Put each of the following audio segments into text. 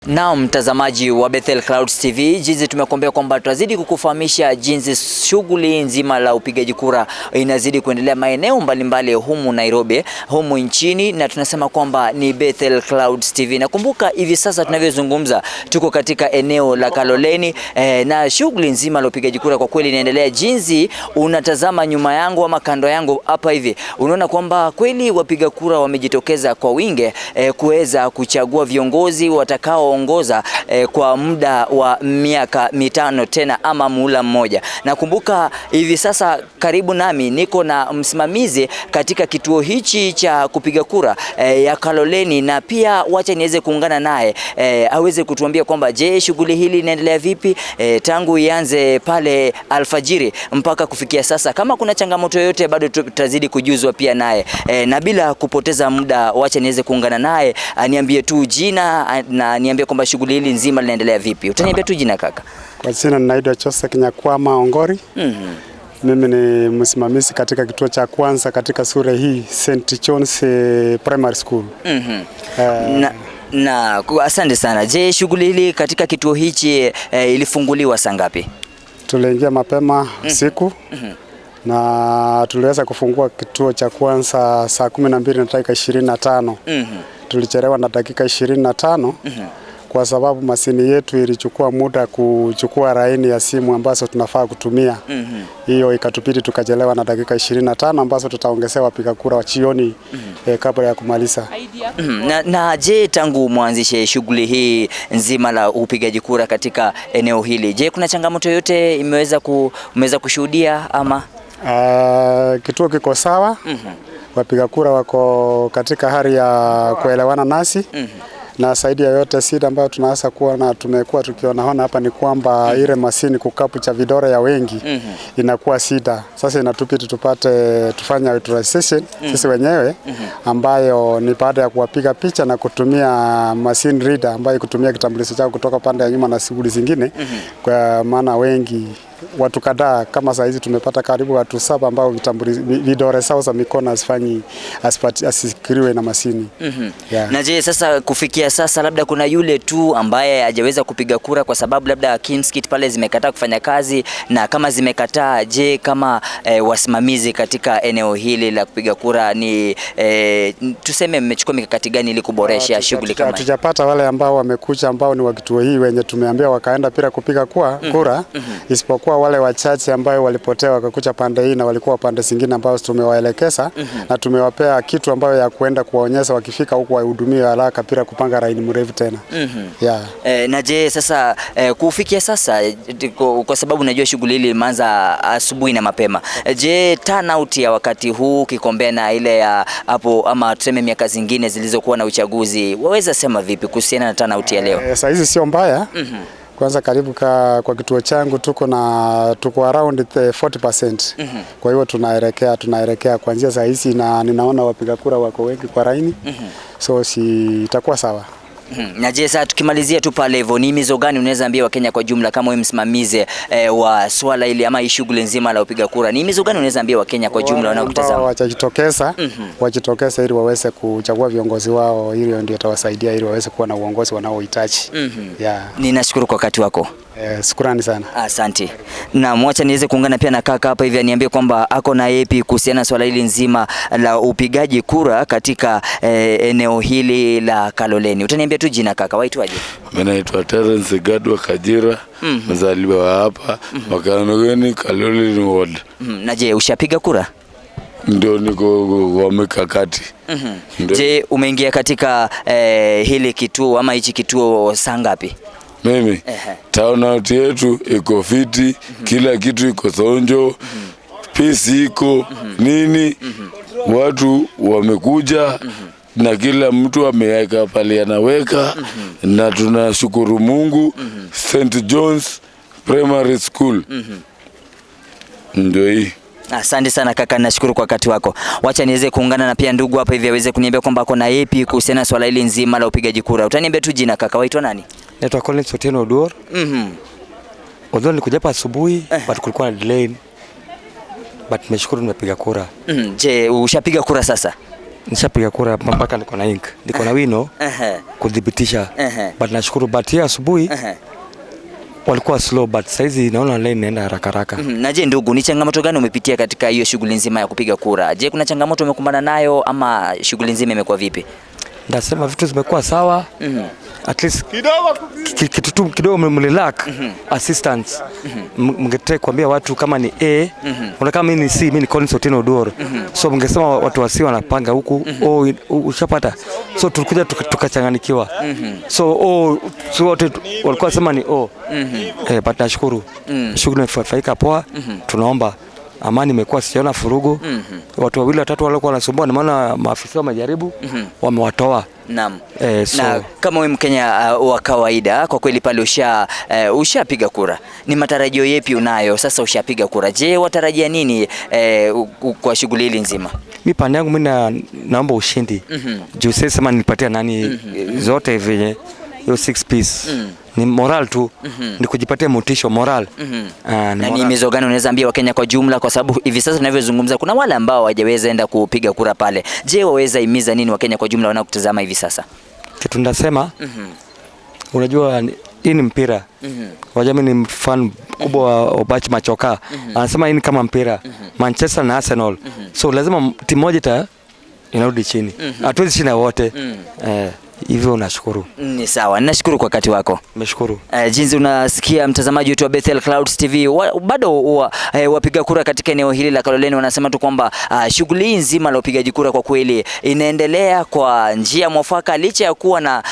Naam, mtazamaji wa Bethel Clouds TV, jinsi tumekuambia kwamba tutazidi kukufahamisha jinsi shughuli nzima la upigaji kura inazidi kuendelea maeneo mbalimbali humu Nairobi, humu nchini, na tunasema kwamba ni Bethel Clouds TV. Nakumbuka hivi sasa tunavyozungumza tuko katika eneo la Kaloleni na shughuli nzima la upigaji kura kwa kweli inaendelea. Jinsi unatazama nyuma yangu ama kando yangu hapa hivi, unaona kwamba kweli wapiga kura wamejitokeza kwa wingi kuweza kuchagua viongozi watakaoongoza kwa muda wa miaka 5 tena ama muhula mmoja. Nakumbuka hivi sasa karibu nami niko na msimamizi katika kituo hichi cha kupiga kura ya Kaloleni, na pia wacha niweze kuungana naye aweze kutuambia kwamba je, shughuli hili inaendelea vipi tangu ianze pale alfajiri mpaka kufikia sasa. Kama kuna changamoto yoyote bado tutazidi kujuzwa pia naye na bila kupoteza muda wacha niweze kuungana naye aniambie tu jina na niambie kwamba shughuli hili nzima linaendelea vipi. Utaniambia tu jina kaka? Kwa jina ninaitwa Joseph Nyakwama Ongori. Mimi ni msimamizi katika kituo cha kwanza katika shule hii St. John's Primary School. Na asante sana. Je, shughuli hili katika kituo hichi ilifunguliwa saa ngapi? Tuliingia mapema usiku na tuliweza kufungua kituo cha kwanza saa 12:25. Tulichelewa na dakika 25 kwa sababu mashini yetu ilichukua muda kuchukua laini ya simu ambazo tunafaa kutumia. Hiyo ikatubidi tukachelewa na dakika 25 ambazo tutaongezewa wapiga kura wa jioni kabla ya kumaliza. Na je, tangu mwanzishe shughuli hii nzima la upigaji kura katika eneo hili, je, kuna changamoto yoyote umeweza kushuhudia ama? Kituo kiko sawa. Wapiga kura wako katika hali ya kuelewana nasi. Na zaidi ya yote shida ambayo tunaanza kuwa na tumekuwa tukionaona hapa ni kwamba ile mashini kukapu cha vidole ya wengi inakuwa shida. Sasa inatubidi tufanye authorization sisi wenyewe ambayo ni baada ya kuwapiga picha na kutumia machine reader ambayo kutumia kitambulisho chao kutoka pande ya nyuma na shughuli zingine. Kwa maana wengi watu kadhaa kama saa hizi tumepata karibu watu 7 ambao vidole zao za mikono asikiriwe na mashini. Yeah. Na je, sasa kufikia sasa labda kuna yule tu ambaye hajaweza kupiga kura kwa sababu labda Kimskit pale zimekataa kufanya kazi, na kama zimekataa, je, kama wasimamizi katika eneo hili la kupiga kura ni tuseme mmechukua mikakati gani ili kuboresha shughuli kama hii? Hatujapata wale ambao wamekuja ambao ni wa kituo hii wenye tumeambia wakaenda bila kupiga kura, isipokuwa wale wachache ambao walipotea wakakuja pande hii na walikuwa pande zingine ambao tumewaelekeza na tumewapea kitu ambayo ya kuenda kuwaonyesha wakifika huku wahudumiwe haraka bila kupanga laini mrefu tena. Yeah. Na je sasa kufikia sasa kwa sababu najua shughuli hili imeanza asubuhi na mapema, je, turnout ya wakati huu kikombea na ile ya hapo ama tuseme miaka zingine zilizokuwa na uchaguzi, waweza sema vipi kuhusiana na turnout ya leo? Saa hizi sio mbaya. Kwanza karibu kwa kituo changu tuko around 40%. Kwa hiyo tunaelekea kuanzia saa hizi na ninaona wapiga kura wako wengi kwa laini. So si itakuwa sawa. Na je, sasa tukimalizia tu pale hivyo, ni himizo gani unaweza ambia Wakenya kwa jumla kama wewe msimamizi wa swala hili ama hii shughuli nzima la upiga kura? Ni himizo gani unaweza ambia Wakenya kwa jumla wanaokutazama? Wajitokeza, wajitokeza ili waweze kuchagua viongozi wao, ili ndio itawasaidia ili waweze kuwa na uongozi wanaohitaji. Yeah. Ninashukuru kwa wakati wako. Shukrani sana. Asante. Na mwacha niweze kuungana pia na kaka hapa hivi aniambie kwamba ako na yepi kuhusiana na swala hili nzima la upigaji kura katika eneo hili la Kaloleni. Utaniambia tu jina kaka, waitwaje? Mimi naitwa Terence Gadwa Kajira, mzaliwa wa hapa Makanogeni, Kaloleni Ward. Na je, ushapiga kura? Ndio niko kwa mikakati. Je, umeingia katika hili kituo ama hichi kituo saa ngapi? Mimi turnout yetu iko fiti, kila kitu iko sonjo, peace iko nini, watu wamekuja na kila mtu ameweka pale anaweka, na tunashukuru Mungu. St. John's Primary School ndio hii. Asante sana kaka, nashukuru kwa wakati wako. Wacha niweze kuungana na pia ndugu hapa hivi aweze kuniambia kwamba ako na yepi kuhusiana na swala hili nzima la upigaji kura. Utaniambia tu jina kaka, waitwa nani? Naitwa Collins Otieno Oduor. Although nilikuja hapa asubuhi, but kulikuwa na delay. But nimeshukuru nimepiga kura. Je, ushapiga kura sasa? Nishapiga kura mpaka niko na ink, niko na wino kudhibitisha. But nashukuru, but hiyo asubuhi walikuwa slow, but saizi naona line inaenda haraka haraka. Na je, ndugu, ni changamoto gani umepitia katika hiyo shughuli nzima ya kupiga kura? Je, kuna changamoto umekumbana nayo ama shughuli nzima imekuwa vipi? Ndasema vitu zimekuwa sawa. At least kitu tu kidogo mlilack assistance. Mngetaka kuambia watu kama ni A, una kama mimi ni C, mimi ni Collins Otieno Oduor. So mngesema watu wa C wanapanga huku, oh, ushapata. So tulikuja tukachanganyikiwa. So oh, so wote walikuwa sema ni O. But nashukuru. Shughuli imefanyika poa. Tunaomba amani imekuwa, sijaona furugu. Watu wawili watatu walikuwa wanasumbua, ni maana maafisa wamejaribu, wamewatoa. Naam. So, Na kama wewe Mkenya wa kawaida, kwa kweli pale ushapiga kura, ni matarajio yepi unayo sasa? Ushapiga kura, je, watarajia nini kwa shughuli hili nzima? Mi pande yangu mimi naomba ushindi. Juu sasa sema nilipatia nani zote venye hiyo six piece. Ni moral tu, ni kujipatia motisho moral. Ni Na ni moral. himizo gani unaweza ambia Wakenya kwa jumla, kwa sababu hivi sasa tunavyozungumza kuna wale ambao hawajaweza enda kupiga kura pale. Je, waweza himiza nini Wakenya kwa jumla wanaokutazama hivi sasa? Kitu ndasema, unajua hii ni mpira. Wajua mimi ni fan kubwa wa Obach Machoka. Anasema hii ni kama mpira. Manchester na Arsenal. So lazima timu moja inarudi chini. Hatuwezi shinda wote. Hivyo nashukuru. Ni sawa, ninashukuru kwa wakati wako. Nimeshukuru. Jinsi unasikia mtazamaji wetu wa Bethel Clouds TV, bado wapiga kura katika eneo hili la Kaloleni wanasema tu kwamba shughuli hii nzima la upigaji kura kwa kweli inaendelea kwa njia mwafaka licha ya kuwa na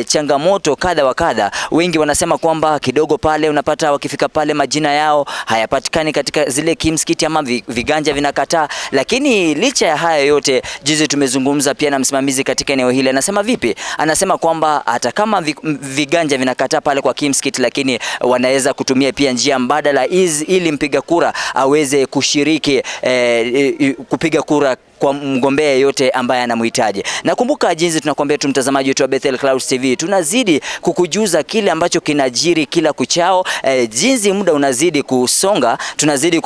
changamoto kadha wa kadha. Wengi wanasema kwamba kidogo pale unapata wakifika pale majina yao hayapatikani katika zile kimskiti ama viganja vinakataa, lakini licha ya haya yote, jinsi tumezungumza pia na msimamizi katika eneo hili, anasema vipi? Anasema kwamba hata kama viganja vinakataa pale kwa kimskiti, lakini wanaweza kutumia pia njia mbadala ili mpiga kura aweze kushiriki kupiga kura kwa mgombea yeyote ambaye anamhitaji. Nakumbuka jinsi tunakwambia tu mtazamaji wetu wa Bethel Clouds TV, tunazidi kukujuza kile ambacho kinajiri kila kuchao. Jinsi muda unazidi kusonga, tunazidi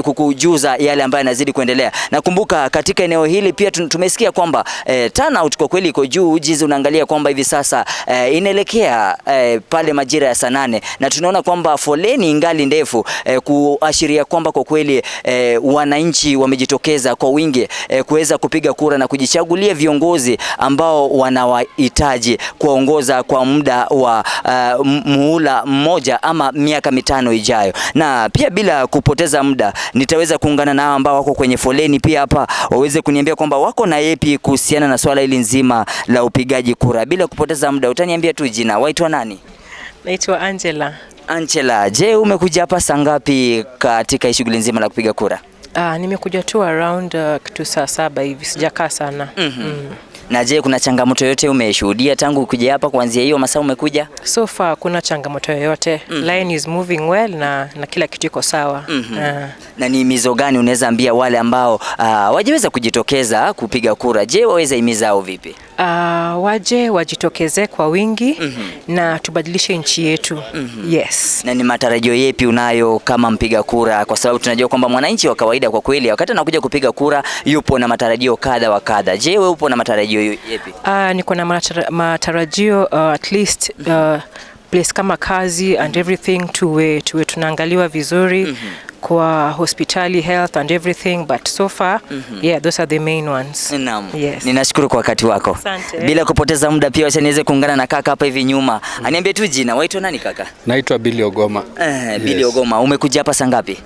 kukujuza yale ambayo yanazidi kuendelea. Nakumbuka katika eneo hili pia tumesikia kwamba turnout kwa kweli iko juu. Jinsi unaangalia kwamba hivi sasa inaelekea pale majira ya saa 8, na tunaona kwamba foleni ingali ndefu, kuashiria kwamba kwa kweli wananchi wamejitokeza kwa wingi kuweza kupiga kura na kujichagulia viongozi ambao wanawahitaji kuongoza kwa muda wa muhula mmoja ama miaka 5 ijayo. Na pia bila kupoteza muda nitaweza kuungana nao ambao wako kwenye foleni pia hapa waweze kuniambia kwamba wako na yepi kuhusiana na swala hili nzima la upigaji kura. Bila kupoteza muda utaniambia tu jina, waitwa nani? Naitwa Angela. Angela, je, umekuja hapa saa ngapi katika shughuli nzima la kupiga kura? Nimekuja tu around kitu saa 7 hivi, sijakaa sana. Na je, kuna changamoto yoyote umeshuhudia tangu kuja hapa kuanzia hiyo masaa umekuja? So far kuna changamoto yoyote. Line is moving well na kila kitu iko sawa. Na ni himizo gani unaweza ambia wale ambao wajaweza kujitokeza kupiga kura? Je, waweza himiza au vipi? Waje wajitokeze kwa wingi na tubadilishe nchi yetu. Yes. Na ni matarajio yepi unayo kama mpiga kura? Kwa sababu tunajua kwamba mwananchi wa kawaida kwa kweli wakati anakuja kupiga kura yupo na matarajio kadha wa kadha. Je, wewe upo na matarajio yepi? Niko na matarajio at least place kama kazi and everything tuwe tunaangaliwa vizuri kwa hospitali, health and everything, but so far yeah, those are the main ones. Naam. Yes. Ninashukuru kwa wakati wako. Asante. Bila kupoteza muda pia wacha niweze kuungana na kaka hapa hivi nyuma. Aniambie tu jina, waitwa nani kaka? Naitwa Billy Ogoma. Billy Yes. Ogoma, umekuja hapa saa ngapi?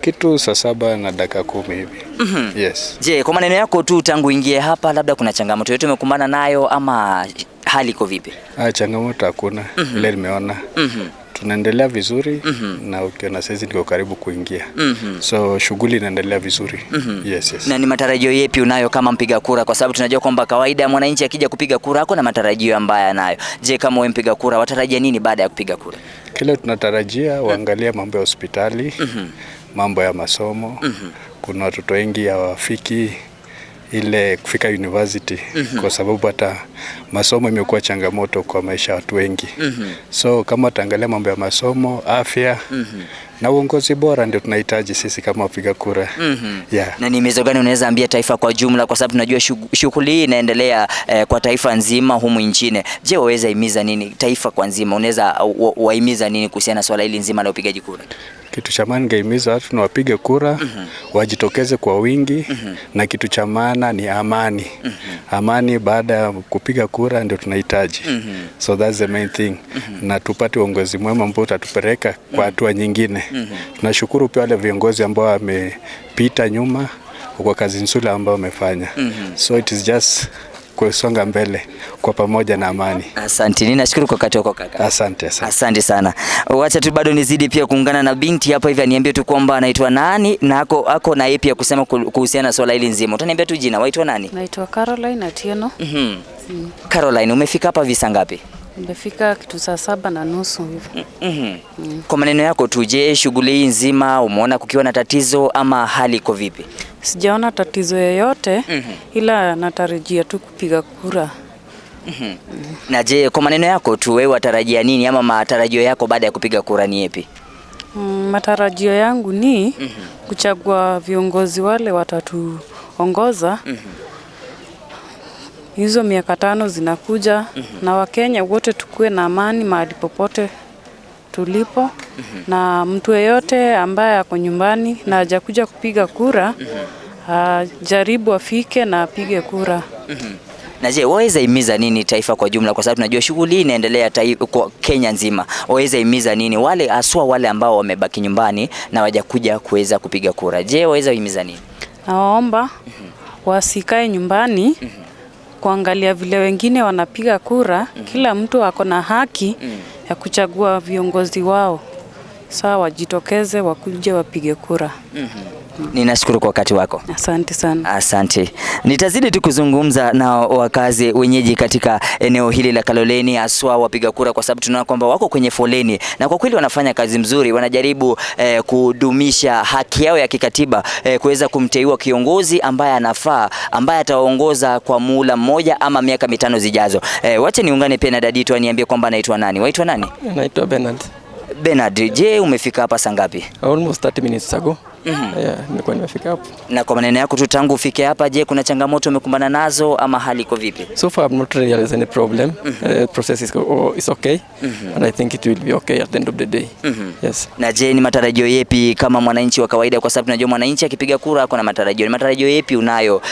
Kitu saa 7:10 hivi. Yes. Je, kwa maneno yako tu tangu ingie hapa labda kuna changamoto yote umekumbana nayo ama hali iko vipi? Changamoto hakuna. Ile nimeona. Tunaendelea vizuri na ukiona saizi niko karibu kuingia. So shughuli inaendelea vizuri. Yes, yes. Na ni matarajio yepi unayo kama mpiga kura? Kwa sababu tunajua kwamba kawaida ya mwananchi akija kupiga kura ako na matarajio ambayo anayo. Je, kama wewe mpiga kura watarajia nini baada ya kupiga kura? Kile tunatarajia waangalie mambo ya hospitali, mambo ya masomo. Kuna watoto wengi hawafiki ile kufika university, kwa sababu hata masomo imekuwa changamoto kwa maisha ya watu wengi. So kama tutaangalia mambo ya masomo, afya na uongozi bora ndio tunahitaji sisi kama wapiga kura. Yeah. Na ni himizo gani unaweza ambia taifa kwa jumla, kwa sababu tunajua shughuli hii inaendelea kwa taifa nzima humu nchini. Je, waweza himiza nini taifa kwa nzima? Unaweza wahimiza nini kuhusiana na swala hili nzima la upigaji kura? Kitu cha maana ningehimiza watu ni wapige kura, wajitokeze kwa wingi, na kitu cha maana ni amani. Amani baada ya kupiga kura ndio tunahitaji. So that's the main thing. Na tupate uongozi mwema ambao utatupeleka kwa hatua nyingine. Tunashukuru pia wale viongozi ambao wamepita nyuma kwa kazi nzuri ambayo wamefanya. So it is just kusonga mbele kwa pamoja na amani. Asante, ninashukuru kwa wakati wako kaka. Asante, asante. Asante sana. Wacha tu bado nizidi pia kuungana na binti hapa hivi aniambie tu kwamba anaitwa nani na ako na yeye pia kusema kuhusiana na swala hili nzima. Utaniambia tu jina, waitwa nani? Naitwa Caroline Atieno. Caroline, umefika hapa visa ngapi? Nimefika kitu saa 7:30 hivi. Kwa maneno yako tu, je, shughuli hii nzima umeona kukiwa na tatizo ama hali iko vipi? Sijaona tatizo yoyote, ila natarajia tu kupiga kura. Na je, kwa maneno yako tu wewe watarajia nini ama matarajio yako baada ya kupiga kura ni yapi? Matarajio yangu ni kuchagua viongozi wale watatuongoza hizo miaka 5 zinakuja, na Wakenya wote tukue na amani mahali popote tulipo, na mtu yeyote ambaye ako nyumbani na hajakuja kupiga kura, jaribu afike na apige kura. Na je, waweza himiza nini taifa kwa jumla, kwa sababu tunajua shughuli hii inaendelea kwa Kenya nzima. Waweza himiza nini wale haswa wale ambao wamebaki nyumbani na hawajakuja kuweza kupiga kura? Je, waweza himiza nini? Nawaomba wasikae nyumbani kuangalia vile wengine wanapiga kura. Kila mtu ako na haki ya kuchagua viongozi wao. Sawa, wajitokeze wakuje wapige kura. Ninashukuru kwa wakati wako. Asante sana. Asante. Nitazidi tu kuzungumza na wakazi wenyeji katika eneo hili la Kaloleni, haswa wapiga kura, kwa sababu tunaona kwamba wako kwenye foleni na kwa kweli wanafanya kazi mzuri, wanajaribu kudumisha haki yao ya kikatiba, kuweza kumteua kiongozi ambaye anafaa, ambaye atawaongoza kwa muhula mmoja ama miaka 5 zijazo. Wacha niungane pia na Dadito aniambie kwamba anaitwa nani. Waitwa nani? Naitwa Bernard. Bernard, je, umefika hapa saa ngapi? Almost 30 minutes ago. Yeah, nilikuwa nimefika hapo. Na kwa maneno yako tu, tangu ufike hapa, je, kuna changamoto umekumbana nazo ama hali iko vipi? So far I've not realized any problem. Process is okay. And I think it will be okay at the end of the day. Yes. Na je, ni matarajio yepi kama mwananchi wa kawaida, kwa sababu tunajua mwananchi akipiga kura ako na matarajio. Ni matarajio yepi unayo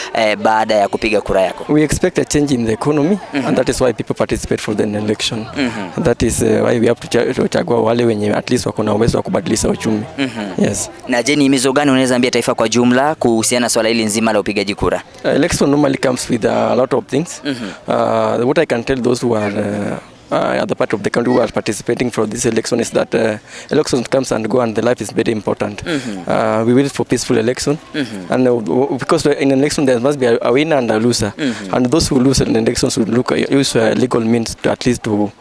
baada ya kupiga kura yako? We expect a change in the economy, and that is why people participate for the election. That is why we have to chagua wale wenye at least wako na uwezo wa kubadilisha uchumi. Yes. Na je, ni himizo gani unaweza ambia taifa kwa jumla kuhusiana na swala hili nzima la upigaji kura? Election normally comes with a lot of things. What I can tell those who are other part of the country who are participating for this election is that election comes and go, and the life is very important. We wait for peaceful election, and because in an election there must be a winner and a loser, and those who lose in elections should use legal means to at least to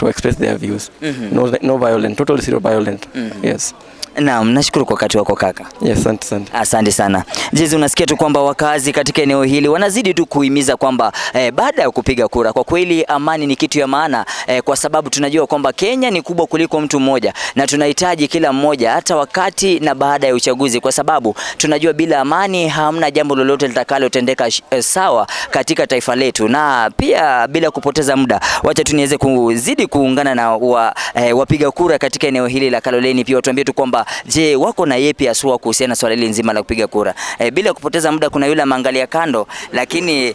express their views. No, no violence, total zero violence. Yes. Naam, nashukuru kwa wakati wako kaka. Yes, asante sana. Asante sana. Jezi, unasikia tu kwamba wakazi katika eneo hili wanazidi tu kuhimiza kwamba baada ya kupiga kura, kwa kweli amani ni kitu ya maana, kwa sababu tunajua kwamba Kenya ni kubwa kuliko mtu mmoja na tunahitaji kila mmoja hata wakati na baada ya uchaguzi, kwa sababu tunajua bila amani hamna jambo lolote litakalotendeka sawa katika taifa letu. Na pia bila kupoteza muda, wacha tu niweze kuzidi kuungana na wapiga kura katika eneo hili la Kaloleni, pia watuambie tu kwamba je, wako na yepi haswa kuhusiana na swala hili nzima la kupiga kura. Bila kupoteza muda, kuna yule ameangalia kando, lakini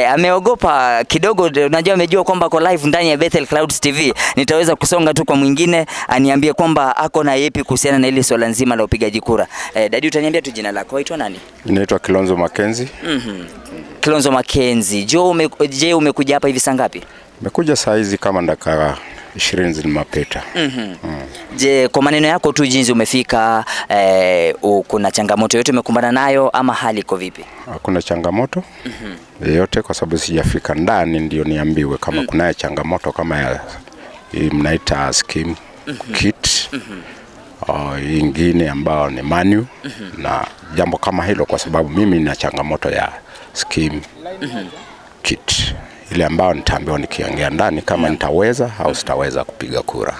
ameogopa kidogo. Unajua amejua kwamba ako live ndani ya Bethel Clouds TV. Nitaweza kusonga tu kwa mwingine aniambie kwamba ako na yepi kuhusiana na hili swala nzima la upigaji kura. Dadi, utaniambia tu jina lako, waitwa nani? Inaitwa Kilonzo Mackenzie. Kilonzo Mackenzie. Je, umekuja hapa hivi saa ngapi? Nimekuja saa hizi kama dakika 20 zilizopita. Je, kwa maneno yako tu jinsi umefika, kuna changamoto yote umekumbana nayo ama hali iko vipi? Hakuna changamoto yoyote kwa sababu sijafika ndani ndio niambiwe kama kunaye changamoto kama ya hii mnaita scheme kit ingine ambao ni manu na jambo kama hilo, kwa sababu mimi nina changamoto ya scheme kit ile ambayo nitaambiwa nikiingia ndani kama nitaweza au sitaweza kupiga kura.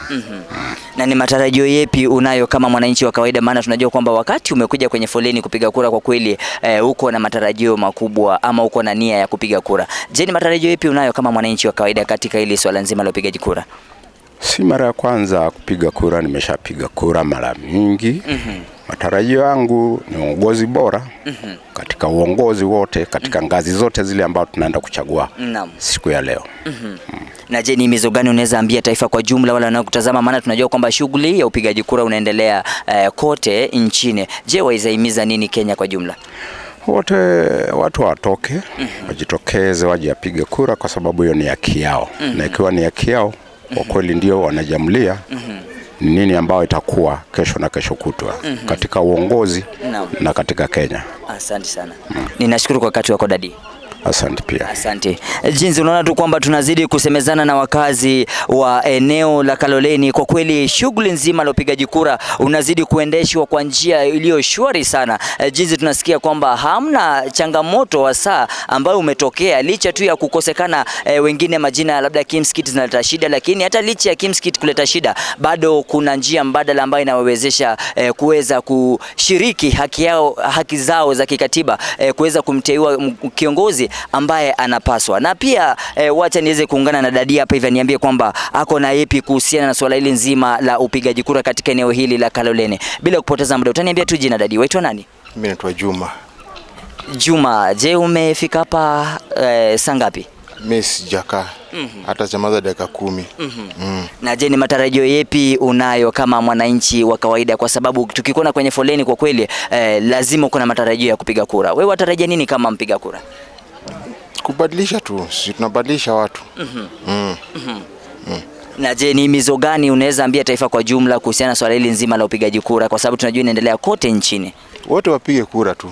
Na ni matarajio yepi unayo kama mwananchi wa kawaida? Maana tunajua kwamba wakati umekuja kwenye foleni kupiga kura, kwa kweli uko na matarajio makubwa ama uko na nia ya kupiga kura. Je, ni matarajio yepi unayo kama mwananchi wa kawaida katika hili swala nzima la upigaji kura? Si mara ya kwanza kupiga kura, nimeshapiga kura mara mingi. Matarajio yangu ni uongozi bora katika uongozi wote, katika ngazi zote zile ambao tunaenda kuchagua siku ya leo. Na je, ni himizo gani unaweza ambia taifa kwa jumla wale wanaokutazama? Maana tunajua kwamba shughuli ya upigaji kura unaendelea kote nchini. Je, waweza himiza nini Kenya kwa jumla? Wote watu watoke, wajitokeze, waje apige kura kwa sababu hiyo ni haki yao. Na ikiwa ni haki yao, kwa kweli ndio wanajamulia ni nini ambayo itakuwa kesho na kesho kutwa katika uongozi na katika Kenya. Asante sana. Ninashukuru kwa wakati wako dadi. Asante pia. Asante. Jinsi unaona tu kwamba tunazidi kusemezana na wakazi wa eneo la Kaloleni. Kwa kweli shughuli nzima la upigaji kura unazidi kuendeshwa kwa njia iliyo shwari sana. Jinsi tunasikia kwamba hamna changamoto hasa ambayo umetokea licha tu ya kukosekana wengine majina labda Kimskit zinaleta shida, lakini hata licha ya Kimskit kuleta shida bado kuna njia mbadala ambayo inawawezesha kuweza kushiriki haki yao, haki zao za kikatiba, kuweza kumteua kiongozi ambaye anapaswa. Na pia wacha niweze kuungana na dadi hapa hivi niambie kwamba ako na yapi kuhusiana na swala hili nzima la upigaji kura katika eneo hili la Kaloleni. Bila kupoteza muda, utaniambia tu jina dadi, waitwa nani? Mimi naitwa Juma. Juma, je, umefika hapa saa ngapi? Mimi sijakaa hata chamaza dakika 10. Na je, ni matarajio yepi unayo kama mwananchi wa kawaida? Kwa sababu tukikuona kwenye foleni kwa kweli lazima uko na matarajio ya kupiga kura. Wewe watarajia nini kama mpiga kura? Kubadilisha tu, si tunabadilisha watu. Na je, ni mizo gani unaweza ambia taifa kwa jumla kuhusiana na swala hili nzima la upigaji kura, kwa sababu tunajua inaendelea kote nchini? Wote wapige kura tu.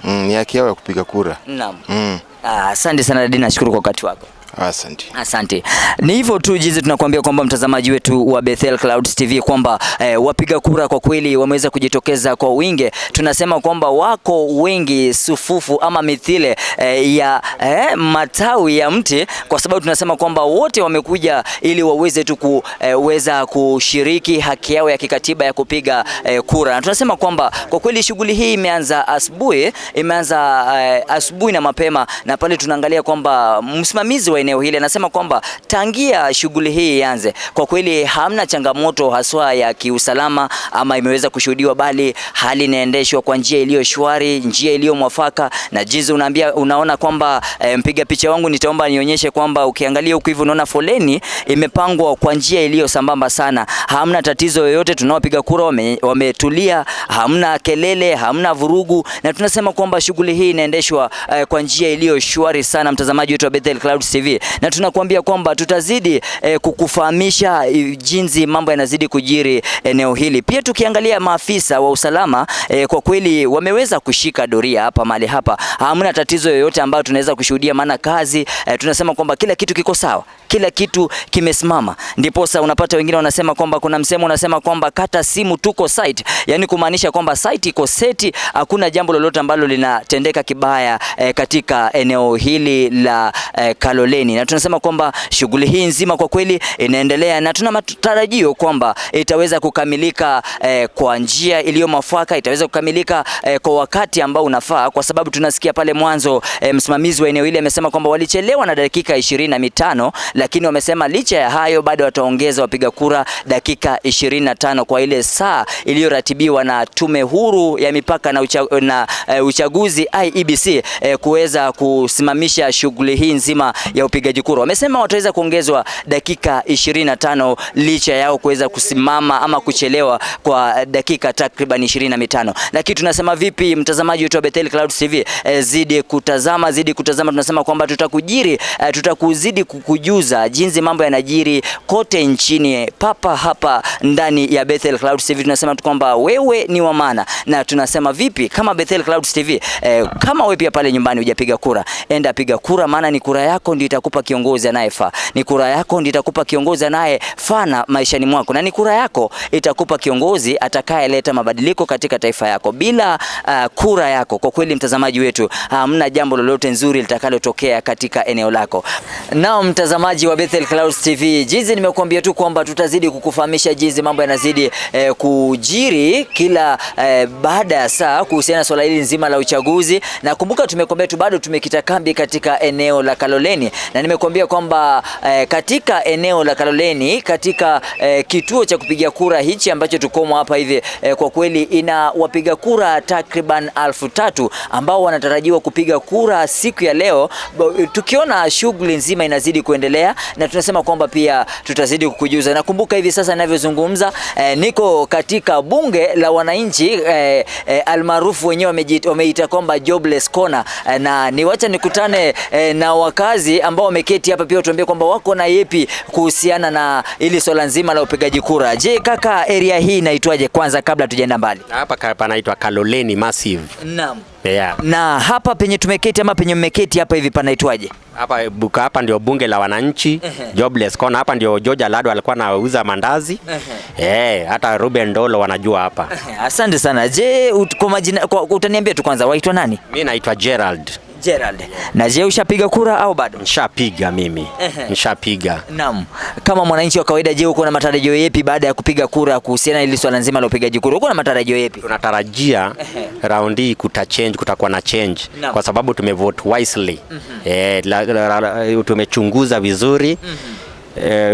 Ni haki yao ya kupiga kura. Naam. Asante sana dadi, nashukuru kwa wakati wako. Asante. Asante. Ni hivyo tu jinsi tunakuambia kwamba mtazamaji wetu wa Bethel Clouds TV kwamba wapiga kura kwa kweli wameweza kujitokeza kwa wingi. Tunasema kwamba wako wengi sufufu ama mithile ya matawi ya mti, kwa sababu tunasema kwamba wote wamekuja ili waweze tu kuweza kushiriki haki yao ya kikatiba ya kupiga kura. Na tunasema kwamba kwa kweli shughuli hii imeanza asubuhi, imeanza asubuhi na mapema, na pale tunaangalia kwamba msimamizi wa eneo hili anasema kwamba tangia shughuli hii ianze kwa kweli hamna changamoto haswa ya kiusalama ama imeweza kushuhudiwa, bali hali inaendeshwa kwa njia iliyo shwari, njia iliyo mwafaka. Na jinsi unaambia, unaona kwamba mpiga picha wangu nitaomba nionyeshe kwamba ukiangalia huku hivi unaona foleni imepangwa kwa njia iliyo sambamba sana, hamna tatizo yoyote, tunaopiga kura wametulia, hamna kelele, hamna vurugu, na tunasema kwamba shughuli hii inaendeshwa kwa njia iliyo shwari sana, mtazamaji wetu wa Bethel Clouds TV. Na tunakuambia kwamba tutazidi kukufahamisha jinsi mambo yanazidi kujiri eneo hili. Pia tukiangalia maafisa wa usalama kwa kweli wameweza kushika doria hapa mahali hapa, hamna tatizo yoyote ambayo tunaweza kushuhudia, maana kazi tunasema kwamba kila kitu kiko sawa, kila kitu kimesimama. Ndiposa unapata wengine wanasema kwamba kuna msemo unasema kwamba kata simu tuko site, yani kumaanisha kwamba site iko seti, hakuna jambo lolote ambalo linatendeka kibaya katika eneo hili la Kaloleni. Na tunasema kwamba shughuli hii nzima kwa kweli inaendelea na tuna matarajio kwamba itaweza kukamilika kwa njia iliyo mwafaka, itaweza kukamilika kwa wakati ambao unafaa, kwa sababu tunasikia pale mwanzo msimamizi wa eneo hili amesema kwamba walichelewa na dakika 25, lakini wamesema licha ya hayo bado wataongeza wapiga kura dakika 25 kwa ile saa iliyoratibiwa na Tume Huru ya Mipaka na Uchaguzi IEBC kuweza kusimamisha shughuli hii nzima ya upigaji kura. Wamesema wataweza kuongezwa dakika 25 licha yao kuweza kusimama ama kuchelewa kwa dakika takriban 25. Lakini tunasema vipi mtazamaji wetu wa Bethel Clouds TV, zidi kutazama, zidi kutazama. Tunasema kwamba tutakujiri, tutakuzidi kukujuza jinsi mambo yanajiri kote nchini papa hapa ndani ya Bethel Clouds TV. Tunasema tu kwamba wewe ni wa maana, na tunasema vipi kama Bethel Clouds TV, kama wewe pia pale nyumbani hujapiga kura, enda piga kura, maana ni kura yako ndio itakupa kiongozi anayefaa. Ni kura yako ndiyo itakupa kiongozi anayefaa na maishani mwako, na ni kura yako itakupa kiongozi atakayeleta mabadiliko katika taifa yako. Bila kura yako, kwa kweli mtazamaji wetu, hamna jambo lolote nzuri litakalotokea katika eneo lako. Nao mtazamaji wa Bethel Clouds TV, jinsi nimekuambia tu kwamba tutazidi kukufahamisha jinsi mambo yanazidi kujiri kila baada ya saa kuhusiana na swala hili nzima la uchaguzi. Na kumbuka tumekuambia tu bado tumekita kambi katika eneo la Kaloleni, na nimekuambia kwamba katika eneo la Kaloleni katika kituo cha kupigia kura hichi ambacho tukomo hapa hivi, kwa kweli ina wapiga kura takriban 3,000 ambao wanatarajiwa kupiga kura siku ya leo. Tukiona shughuli nzima inazidi kuendelea, na tunasema kwamba pia tutazidi kukujuza. Na kumbuka hivi sasa ninavyozungumza, niko katika bunge la wananchi, almaarufu wenyewe wameita kwamba Jobless Corner, na niwacha nikutane na wakazi ambao wameketi hapa pia tuambie kwamba wako na yepi kuhusiana na ili swala nzima la upigaji kura. Je, kaka, area hii inaitwaje kwanza kabla tujaenda mbali? Hapa panaitwa Kaloleni Massive. Naam. Yeah. Na hapa penye tumeketi ama penye mmeketi hapa hivi panaitwaje? Hapa buka, hapa ndio bunge la wananchi, Jobless Corner. Hapa ndio George Alado alikuwa anauza mandazi. Hata Ruben Ndolo wanajua hapa. Asante sana. Je, kwa majina utaniambia tu kwanza waitwa nani? Mimi naitwa Gerald. Gerald. Na je, ushapiga kura au bado? Nishapiga mimi. Nishapiga. Naam. Kama mwananchi wa kawaida, je, uko na matarajio yapi baada ya kupiga kura kuhusiana na hili swala nzima la upigaji kura? Uko na matarajio yapi? Tunatarajia round hii kuta change, kutakuwa na change. Kwa sababu tumevote wisely. Tumechunguza vizuri.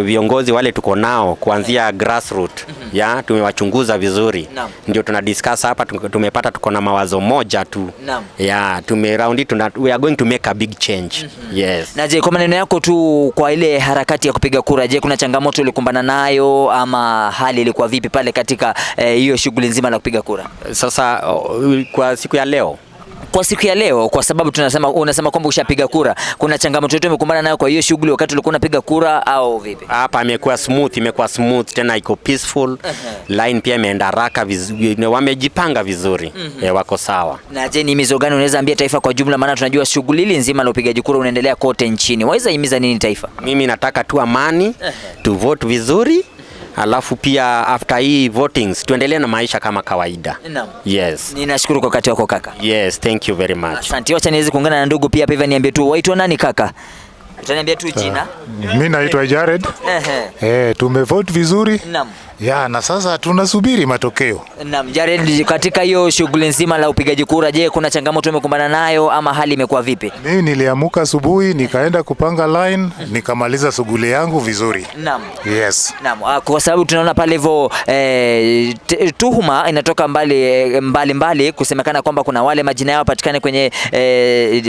Viongozi wale tuko nao kuanzia grassroots, ya tumewachunguza vizuri. Ndio tuna discuss hapa, tumepata tuko na mawazo moja tu. Ya tume round we are going to make a big change. Yes. Na je, kwa maneno yako tu, kwa ile harakati ya kupiga kura, je, kuna changamoto ulikumbana nayo ama hali ilikuwa vipi pale katika hiyo shughuli nzima la kupiga kura? Sasa kwa siku ya leo, kwa siku ya leo, kwa sababu unasema kwamba ushapiga kura, kuna changamoto yote umekumbana nayo kwa hiyo shughuli wakati ulikuwa unapiga kura au vipi? Hapa imekuwa smooth, imekuwa smooth tena iko peaceful. Line pia imeenda haraka vizuri, wamejipanga vizuri. Wako sawa. Na je, ni himizo gani unaweza ambia taifa kwa jumla, maana tunajua shughuli hili nzima la upigaji kura unaendelea kote nchini. Waweza himiza nini taifa? Mimi nataka tu amani, tu vote vizuri. Alafu pia after hii votings tuendelee na maisha kama kawaida. Naam. Yes. Ninashukuru kwa wakati wako kaka. Yes, thank you very much. Asante. Wacha niweze kuungana na ndugu pia hapa hivi, niambie tu waitwa nani kaka? Utaniambia tu jina. Mimi naitwa Jared. Tumevote vizuri. Naam. Ya, na sasa tunasubiri matokeo. Naam, Jared, katika hiyo shughuli nzima la upigaji kura, je, kuna changamoto umekumbana nayo ama hali imekuwa vipi? Mimi niliamuka asubuhi nikaenda kupanga line, nikamaliza shughuli yangu vizuri. Naam. Yes. Naam, kwa sababu tunaona pale hivyo tuhuma inatoka mbali mbali mbali kusemekana kwamba kuna wale majina yao patikane kwenye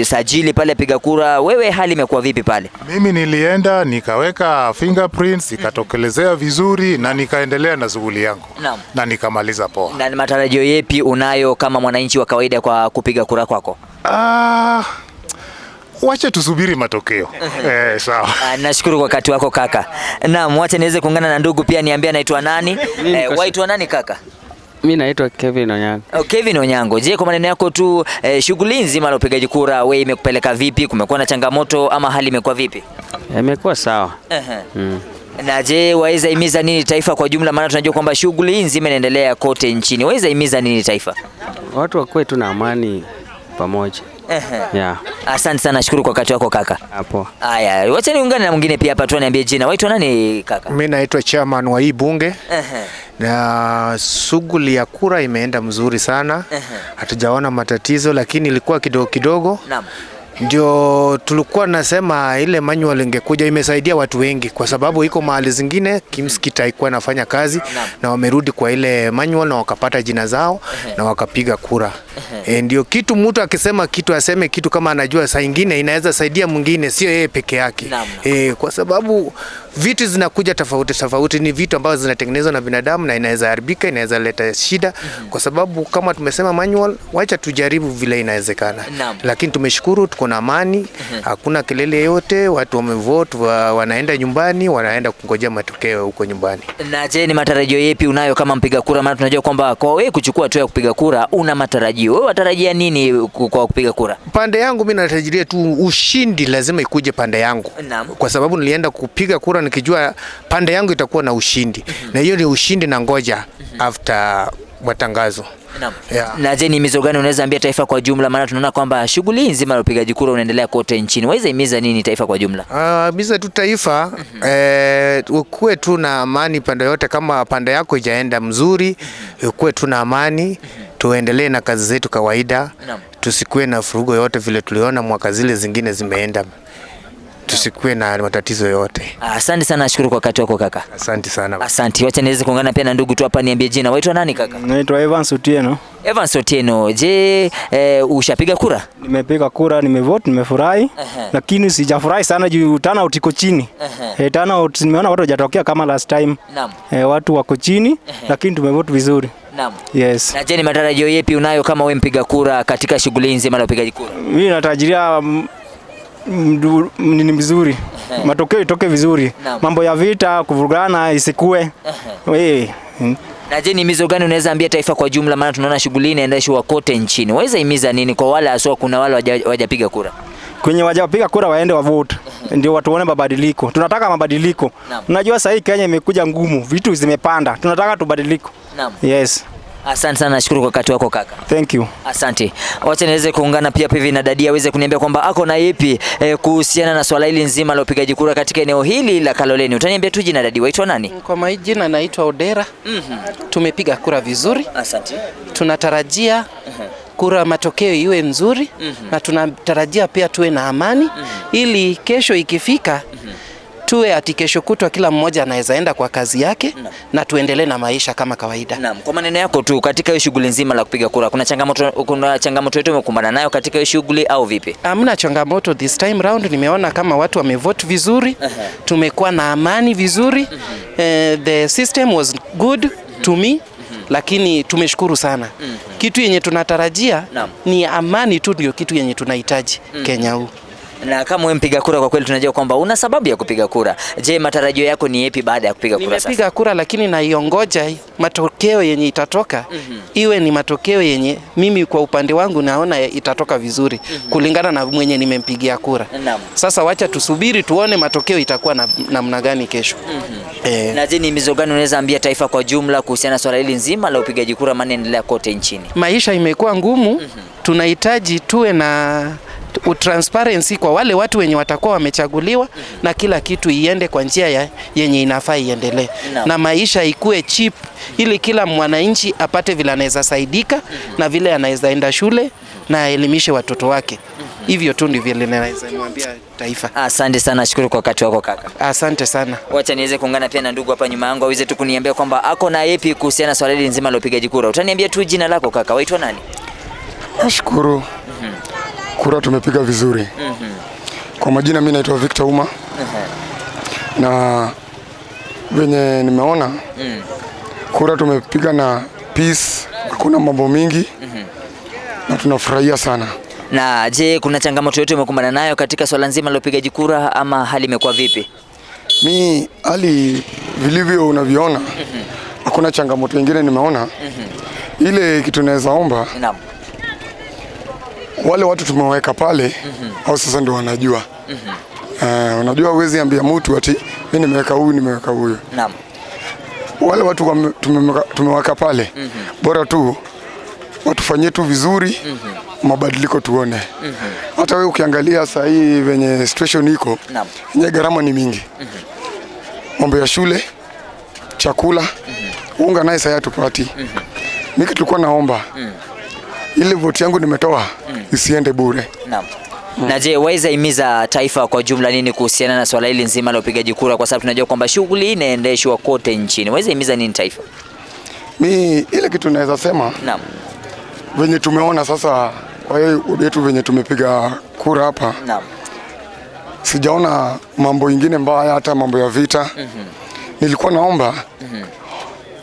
sajili pale piga kura. Wewe hali imekuwa vipi pale? Mimi nilienda nikaweka fingerprints ikatokelezea vizuri na nikaendelea na shughuli yangu. Naam. Na nikamaliza poa. Na matarajio yepi unayo kama mwananchi wa kawaida kwa kupiga kura kwako? Wacha tusubiri matokeo. Sawa. Nashukuru kwa wakati wako kaka. Naam, wacha niweze kuungana na ndugu pia niambie anaitwa nani? Waitwa nani kaka? Mimi naitwa Kevin Onyango. Oh, Kevin Onyango. Je, kwa maneno yako tu, shughuli nzima la upigaji kura wewe imekupeleka vipi? Kumekuwa na changamoto ama hali imekuwa vipi? Imekuwa sawa. Na je, waweza himiza nini taifa kwa jumla, maana tunajua kwamba shughuli nzima inaendelea kote nchini. Waweza himiza nini taifa? Watu wakuwe tu na amani pamoja. Yeah. Asante sana, shukuru kwa wakati wako kaka. Hapo. Haya, wacha niungane na mwingine pia hapa tu niambie jina. Waitwa nani kaka? Mimi naitwa chairman wa hii bunge. Na shughuli ya kura imeenda mzuri sana. Hatujaona matatizo, lakini ilikuwa kidogo kidogo. Naam. Ndio tulikuwa nasema ile manual ingekuja imesaidia watu wengi, kwa sababu iko mahali zingine KIEMS haikuwa inafanya kazi na wamerudi kwa ile manual na wakapata jina zao na wakapiga kura. Ndio kitu mtu akisema kitu aseme kitu kama anajua saa ingine inaweza saidia mwingine, sio yeye peke yake. Kwa sababu Vitu zinakuja tofauti tofauti, ni vitu ambazo zinatengenezwa na binadamu na inaweza haribika, inaweza leta shida. Kwa sababu kama tumesema manual, wacha tujaribu vile inawezekana. Lakini tumeshukuru, tuko na amani, hakuna kelele yote, watu wamevote, wanaenda nyumbani, wanaenda kungojea matokeo huko nyumbani. Na je, ni matarajio yapi unayo kama mpiga kura? Maana tunajua kwamba kwa wewe kuchukua hatua ya kupiga kura una matarajio. Wewe watarajia nini kwa kupiga kura? Pande yangu mimi natarajia tu ushindi, lazima ikuje pande yangu. Kwa sababu nilienda kupiga kura nikijua pande yangu itakuwa na ushindi. Na hiyo ni ushindi na ngoja after matangazo. Yeah. Na je, ni himizo gani unaweza ambia taifa kwa jumla? Maana tunaona kwamba shughuli nzima ya upigaji kura unaendelea kote nchini. Waweza himiza nini taifa kwa jumla? Himiza tu taifa ukuwe tu na amani pande yote. Kama pande yako ijaenda mzuri, ukuwe tu na amani, tuendelee na kazi zetu kawaida. Tusikuwe na furugo yote vile tuliona mwaka zile zingine zimeenda. Tusikuwe na matatizo yote. Asante sana, nashukuru kwa wakati wako kaka. Asante sana. Asante. Wacha niweze kuungana pia na ndugu tu hapa, niambie jina. Waitwa nani kaka? Naitwa Evans Otieno. Evans Otieno, je, ushapiga kura? Nimepiga kura, nimevote, nimefurahi. Lakini sijafurahi sana juu turnout iko chini. Turnout nimeona watu hawajatokea kama last time. Watu wako chini, lakini tumevote vizuri. Yes. Na je, ni matarajio yapi unayo kama wewe mpiga kura katika shughuli nzima ya upigaji kura? Mimi natarajia ni mzuri. Matokeo itoke vizuri. Mambo ya vita, kuvurugana isikue. Na je, ni himizo gani unaweza ambia taifa kwa jumla? Maana tunaona shughuli inaendeshwa kote nchini. Waweza himiza nini kwa wale aswa kuna wale hawajapiga kura? Kwenye wajapiga kura waende wavote. Ndio watu waone mabadiliko. Tunataka mabadiliko. Unajua sasa hii Kenya imekuja ngumu, vitu zimepanda. Tunataka tubadiliko. Yes. Asante sana, nashukuru kwa wakati wako kaka. Thank you. Asante. Wacha niweze kuungana pia hivi na dadia aweze kuniambia kwamba ako na ipi kuhusiana na swala hili nzima la upigaji kura katika eneo hili la Kaloleni. Utaniambia tu jina dadi, waitwa nani? Kwa majina naitwa Odera. Tumepiga kura vizuri. Asante. Tunatarajia kura matokeo iwe nzuri, na tunatarajia pia tuwe na amani, ili kesho ikifika tuwe ati kesho kutwa kila mmoja anaweza enda kwa kazi yake, na tuendelee na maisha kama kawaida. Naam, kwa maneno yako tu, katika hiyo shughuli nzima la kupiga kura, kuna changamoto yote umekumbana nayo katika hiyo shughuli au vipi? Hamna changamoto this time round, nimeona kama watu wamevote vizuri, tumekuwa na amani vizuri. The system was good to me. Lakini tumeshukuru sana. Kitu yenye tunatarajia ni amani tu, ndio kitu yenye tunahitaji Kenya huu. Na kama wewe mpiga kura, kwa kweli tunajua kwamba una sababu ya kupiga kura. Je, matarajio yako ni yapi baada ya kupiga kura sasa? Nimepiga kura lakini naiongoja matokeo yenye itatoka. Iwe ni matokeo yenye mimi kwa upande wangu naona itatoka vizuri, kulingana na mwenye nimempigia kura. Sasa wacha tusubiri tuone matokeo itakuwa namna gani kesho. Na je, ni himizo gani unaweza ambia taifa kwa jumla kuhusiana na swala hili nzima la upigaji kura maana inaendelea kote nchini? Maisha imekuwa ngumu, tunahitaji tuwe na transparency kwa wale watu wenye watakuwa wamechaguliwa, na kila kitu iende kwa njia yenye inafaa iendelee. Na maisha ikue cheap ili kila mwananchi apate vile anaweza saidika, na vile anaweza enda shule na aelimishe watoto wake. Hivyo tu ndivyo ninaweza mwambia taifa. Asante sana, shukuru kwa wakati wako kaka. Asante sana. Wacha niweze kuungana pia na ndugu hapa nyuma yangu aweze tu kuniambia kwamba ako na yapi kuhusiana na swala hili nzima la upigaji kura. Utaniambia tu jina lako kaka, waitwa nani? Nashukuru. Kura tumepiga vizuri. Kwa majina mimi naitwa Victor Uma. Na venye nimeona kura tumepiga na peace, hakuna mambo mingi, na tunafurahia sana. Na je, kuna changamoto yote umekumbana nayo katika swala nzima la upigaji kura ama hali imekuwa vipi? Mi hali vilivyo unavyoona, hakuna changamoto nyingine nimeona. Ile kitu naweza omba, wale watu tumeweka pale, au sasa ndio wanajua. Unajua huwezi ambia mtu ati mimi nimeweka huyu, nimeweka huyu. Naam. Wale watu tumeweka pale, bora tu watufanyie tu vizuri, mabadiliko tuone. Hata wewe ukiangalia sasa hii venye situation iko, yenye gharama ni mingi. Mambo ya shule, chakula, unga naye sasa hatupati. Mimi tulikuwa naomba ile vote yangu nimetoa isiende bure. Naam. Na je, waweza himiza taifa kwa jumla nini kuhusiana na swala hili nzima la upigaji kura, kwa sababu tunajua kwamba shughuli inaendeshwa kote nchini? Waweza himiza nini taifa? Mi ile kitu naweza sema, naam, venye tumeona sasa kwa hiyo yetu venye tumepiga kura hapa, naam, Sijaona mambo ingine mbaya, hata mambo ya vita. Nilikuwa naomba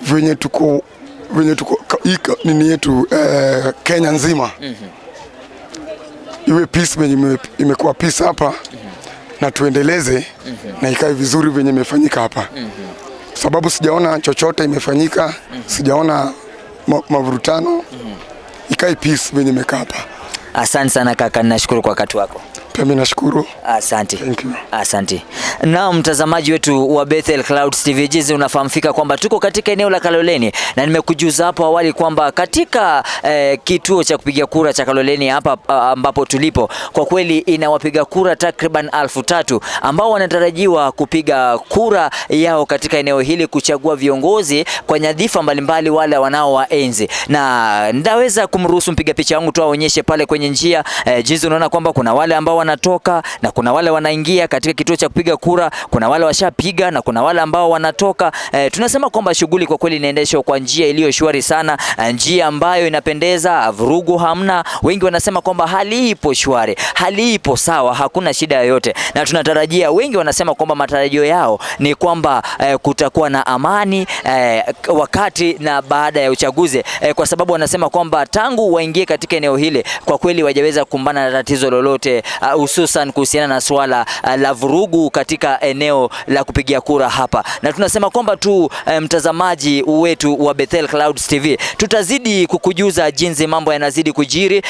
venye tuko nini yetu Kenya nzima iwe peace venye imekuwa peace hapa, na tuendeleze na ikae vizuri venye imefanyika hapa. Sababu sijaona chochote imefanyika, sijaona mavurutano. Ikae peace venye imekaa hapa. Asante sana kaka, ninashukuru kwa wakati wako. Pia mimi nashukuru. Asante. Thank you. Asante. Na mtazamaji wetu wa Bethel Clouds TV, jinsi unafahamika kwamba tuko katika eneo la Kaloleni, na nimekujuza hapo awali kwamba katika kituo cha kupiga kura cha Kaloleni hapa ambapo tulipo, kwa kweli ina wapiga kura takriban 3,000 ambao wanatarajiwa kupiga kura yao katika eneo hili kuchagua viongozi kwa nyadhifa mbalimbali wale wanaowaenzi. Na ndaweza kumruhusu mpiga picha wangu tu aonyeshe pale kwenye njia jinsi unaona kwamba kuna wale ambao wanatoka na kuna wale wanaingia katika kituo cha kupiga kura, kuna wale washapiga na kuna wale ambao wanatoka. Tunasema kwamba shughuli kwa kweli inaendeshwa kwa njia iliyo shwari sana, njia ambayo inapendeza, vurugu hamna. Wengi wanasema kwamba hali ipo shwari, hali ipo sawa, hakuna shida yoyote. Na tunatarajia, wengi wanasema kwamba matarajio yao ni kwamba kutakuwa na amani wakati na baada ya uchaguzi, kwa sababu wanasema kwamba tangu waingie katika eneo hili kwa kweli wajaweza kukumbana na tatizo lolote, hususan kuhusiana na swala la vurugu katika eneo la kupigia kura hapa. Na tunasema kwamba tu mtazamaji wetu wa Bethel Clouds TV, tutazidi kukujuza jinsi mambo yanazidi kujiri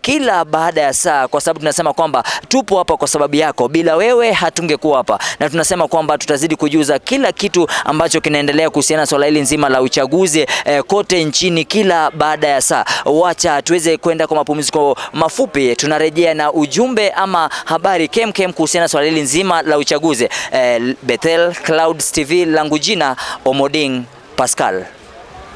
kila baada ya saa, kwa sababu tunasema kwamba tupo hapa kwa sababu yako, bila wewe hatungekuwa hapa. Na tunasema kwamba tutazidi kujuza kila kitu ambacho kinaendelea kuhusiana na swala hili nzima la uchaguzi kote nchini kila baada ya saa. Wacha tuweze kwenda kwa mapumziko mafupi, tunarejea na ujumbe ama habari kemkem kuhusiana na swala hili nzima la uchaguzi. Bethel Clouds TV, langu jina Omoding Pascal.